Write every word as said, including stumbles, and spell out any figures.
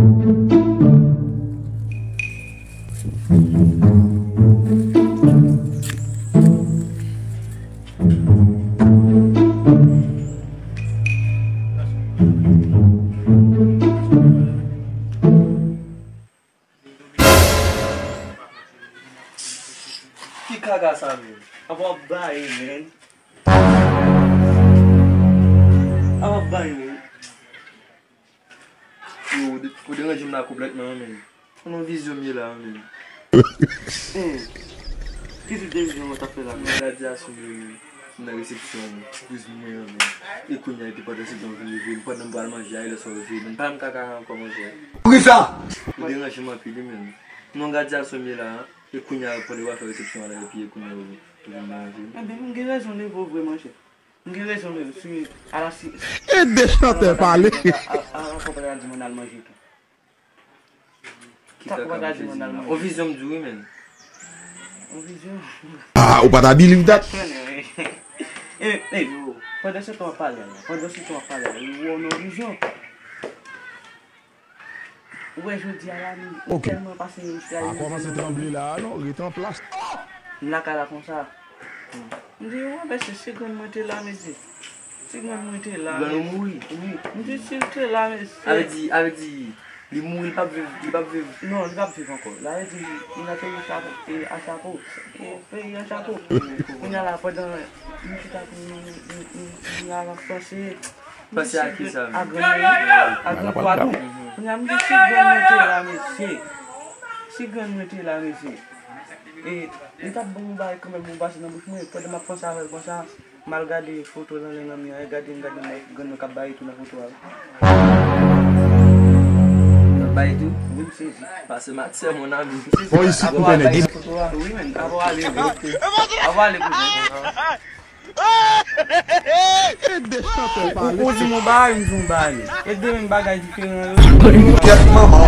Ki kaka sa menm? Apa w ap baye, menn? Apa w ap baye, menn? Yo, ou de-, ou deranje m la konplètman, menn. Nan vizyon m ye la, menn. Hmm. Ki tip de vizyon ou t ap fè la? Nan radyasyon, menn. M nan resepsyon, kouz mwen an, menn. E kounye a, epi pandan se tan, ou vin leve m, pandan m pral manje a, e lè sa w leve, menn. Pa m kaka ankò, monchè. Poukisa? Ou deranje m anpil, wi, menn. Nan radyasyon m ye la, e kounye a, pandan w ap fè resepsyon an la, epi e kounye a, ou vin deranje m. Enben, m gen rezon leve w vre, monchè. M gen rezon leve, si, ala si. Ede chantè pale. A, a, a, konpè a di mwen al manje tou. Ki kaka misye di la? On vizyon m di w wi, menn. On vizyon? Ah, ou pa ta believe that? E, e, yo, pandan se tan w ap pale la, pandan se tan w ap pale la, yo wè w nan vizyon. Ou wè jodi a la, m tèlman pase yon chita. Pa kòmanse tranble la a non, ret an plas. M lakay la konsa. M di, wè, mesye, si grann mwen te la, mesye. Si grann mwen te la, mesye. Grann ou mouri? Wi. M di, si l te la, mesye. Avè di, avè di, li mouri, li p ap viv, li p ap viv. Non, li p ap viv ankò. L avè di, li nan peyi chapo, peyi a chapo. E, peyi an chapo. Kounye a la, pandan nou chita pou nou, nou, nou, nou al panse, Panse a kisa menm? A grann mwen, a grann pwa tou. Kounye a m di, si grann mwen te la, mesye. Si grann mwen te la, mesye. E, li t ap ban m yon bagay kanmenm, yon pase nan bouch mwen. Pandan m ap panse avè l konsa, m al gade foto l anlè nan mi an, e gade m gade m wè grann mwen k ap baye tou nan foto a. L ap baye tou? Wi, m sezi. Pase m ak sè, mon ami. Fò isi koupe nèg. Wi, men, apre w ale, wi. Apre w ale, kouzen. Ede chantè pale. Ou, ou di m yon bagay, m di w yon bagay. E de menm bagay diferan yo. Kèt manman.